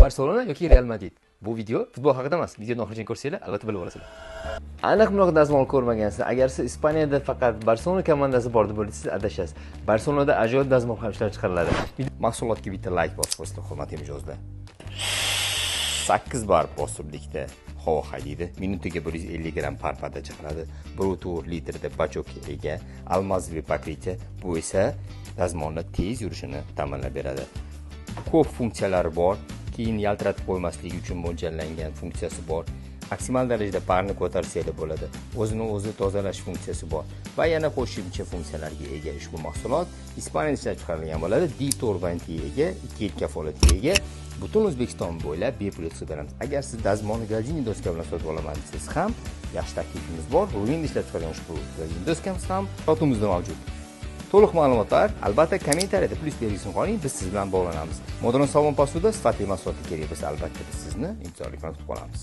Barselona yoki Real Madrid. Bu video futbol haqida emas. Videoni oxirigacha ko'rsanglar, albatta bilib olasizlar. Aniq bunaqa dazmol ko'rmagansiz. Agar siz Ispaniyada faqat Barselona komandasi bor deb o'ylaysiz, adashasiz. Barselonada ajoyib dazmol ham ishlab chiqariladi. Mahsulotga bitta like bosib qo'yinglar, hurmatli mijozlar. 8 bar bosiblikda havo haydaydi. Minutiga 150 gram par podacha qiladi. 1,4 litrda bachokka ega, almazli покрытие, bu esa dazmolni tez yurishini ta'minlab beradi. Ko'p funksiyalari bor. Keyin yaltiratib qo'ymasligi uchun mo'ljallangan funksiyasi bor. Maksimal darajada parni ko'tarsanglar bo'ladi. O'zini o'zi tozalash funksiyasi bor va yana qo'shimcha funksiyalarga ega ushbu mahsulot Ispaniyada ishlab chiqarilgan bo'ladi. D4 variantiga ega, 2 yil kafolatga ega. Butun O'zbekiston bo'ylab bepul yetkazib beramiz. Agar siz dazmolni Galdini doska bilan sotib olaman desangiz ham yaxshi taklifimiz bor. Ruminda ishlab chiqarilgan ushbu Galdini doskamiz ham sotuvimizda mavjud. To'liq ma'lumotlar albatta kommentariyada plyus belgisini qo'ying, biz siz bilan bog'lanamiz. Modern sovun posuda sifatli mahsulotlar kerak bo'lsa, albatta biz sizni intizorlik bilan kutib qolamiz.